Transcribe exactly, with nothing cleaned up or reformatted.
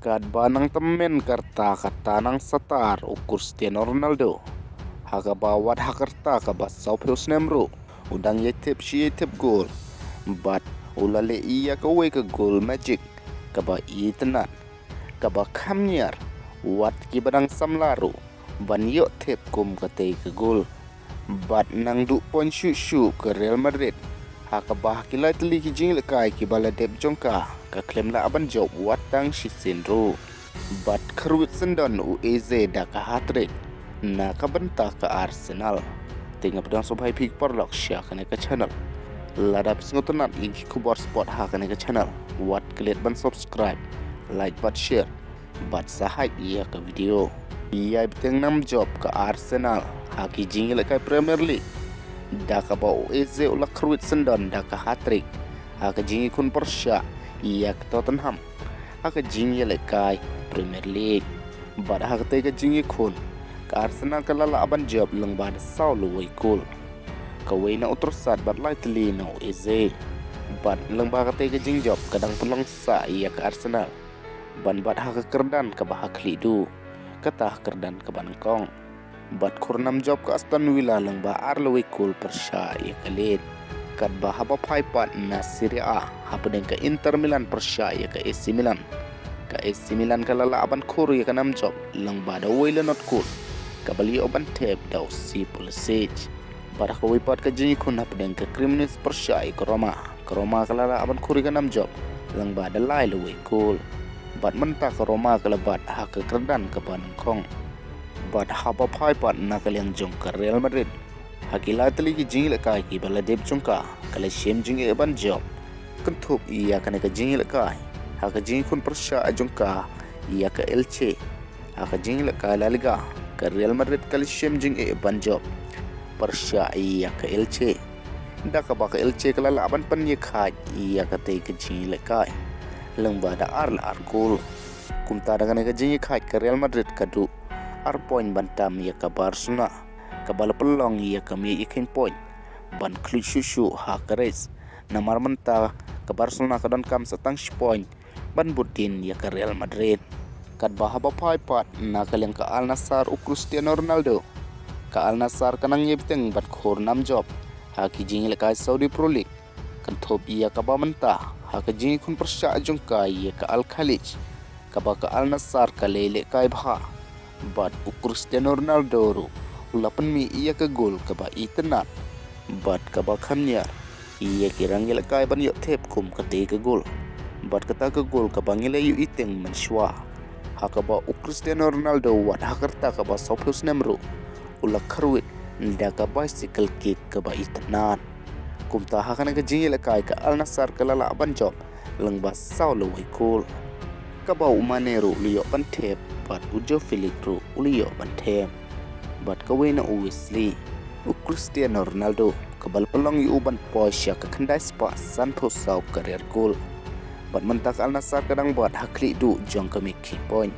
Katba nang tymmen ka rta kata nang satar u Cristiano Ronaldo, ha kaba wat ha ka rta kaba sawphew snem ruh u dang ïai thep shi ïai thep gol, bad u la leh ïa kawei ka gol magic kaba itynnad, kaba kham niar wat kiba dang samla ruh ban ïoh thep kum katei ka gol. Bad nang duh point shuh shuh ka Real Madrid, ha kaba ha ki lai tylli ki jingïalehkai kiba la dep jong ka, ka khlem lah ban jop wat tang shisien ruh. Bad kyrwit syndon u Eze da ka hat-trick na ka bynta ka Arsenal. Te nga pdiang sngewbha ïa phi ki paralok sha kane ka channel. Lada phi sngewtynnat ïa ki khubor sport ha kane ka channel, wat klet ban subscribe, like bad share, bad sa hype ïa ka video. Ïai bteng nam jop ka Arsenal ha ki jingïalehkai Premier League, da kaba u Eze u la kyrwit syndon da ka hat-trick ha ka jingïakhun pyrshah ïa ka Tottenham ha ka jingïalehkai Premier League. Bad ha katei ka jingïakhun, ka Arsenal ka la lah ban jop lyngba da saw lawei gol, kawei na u Trossard bad lai tylli na u Eze. Bad lyngba katei ka jingjop ka dang pynlong sah ïa ka Arsenal ban bat ha ka kyrdan kaba ha khlieh duh, kata ha kyrdan kaba nyngkong. Bad khur nam jop ka Aston Villa lyngba ar lawei gol pyrshah ïa ka Leeds. Katba haba phai pat na Serie A, hapdeng ka Inter Milan pyrshah ïa ka AC Milan, ka AC Milan ka la lah ban khur ïa ka nam jop lyngba da wei la nod gol, kaba la ïoh ban thep da u Josip Pulisic. Bad ha kawei pat ka jingïakhun hapdeng ka Cremonese pyrshah ïa ka Roma, ka Roma ka la lah ban khur ïa ka nam jop lyngba da lai lawei gol. Bad mynta ka Roma ka la bat ha ka kyrdan kaba nyngkong. Bad haba phai pat na ka liang jong ka Real Madrid, ha ki lai tylli ki jingïalehkai kiba la dep jong ka, ka la shem jingeh ban jop. Kynthup ïa kane ka jingïalehkai, ha ka jingïakhun pyrshah jong ka ïa ka Elche ha ka jingïalehkai La Liga, ka Real Madrid ka la shem jingeh ban jop pyrshah ïa ka Elche, da kaba ka Elche ka la lah ban pynïakhaiñ ïa katei ka jingïalehkai lyngba da ar la ar gol. Kumta da kane ka jingïakhaiñ ka Real Madrid ka duh ar point ban tam ïa ka Barcelona, kaba la pynlong ïa ka miej ïakhun point ban khluit shuh shuh ha ka race. Namar mynta ka Barcelona ka donkam sa tang shi point ban bud dien ïa ka Real Madrid. Katba haba phai pat na ka liang ka Al Nassr u Cristiano Ronaldo, ka Al Nassr ka nang ïai bteng ban khur nam jop ha ki jingïalehkai Saudi Pro League. Kynthup ïa kaba mynta ha ka jingïakhun pyrshah jong ka ïa ka Al Khaleej, kaba ka Al Nassr ka la ïalehkai bha. Bad u Cristiano Ronaldo ruh u la pynmih ïa ka gol kaba itynnad bad kaba kham niar ïa ki rangïalehkai ban ïoh thep kum katei ka gol. Bad kata ka gol kaba ngi la ïohi teng mynshuwa, ha kaba u Cristiano Ronaldo wat ha ka rta kaba sawphew snem ruh u la kyrwit da ka bicycle kick kaba itynnad. Kumta ha kane ka jingïalehkai ka Al Nassr ka la lah ban jop lyngba saw lawei gol, kaba u Mane ruh u la ïoh ban thep bad u Joao Felix ruh u la ïoh ban thep. Bad kawei na u Wesley, u Cristiano Ronaldo, kaba la pynlong ïa u ban poi sha ka khyndai spah sanphew saw career goal. Bad mynta ka Al Nassr ka dang bat ha khlieh duh jong ka miej ïakhun point.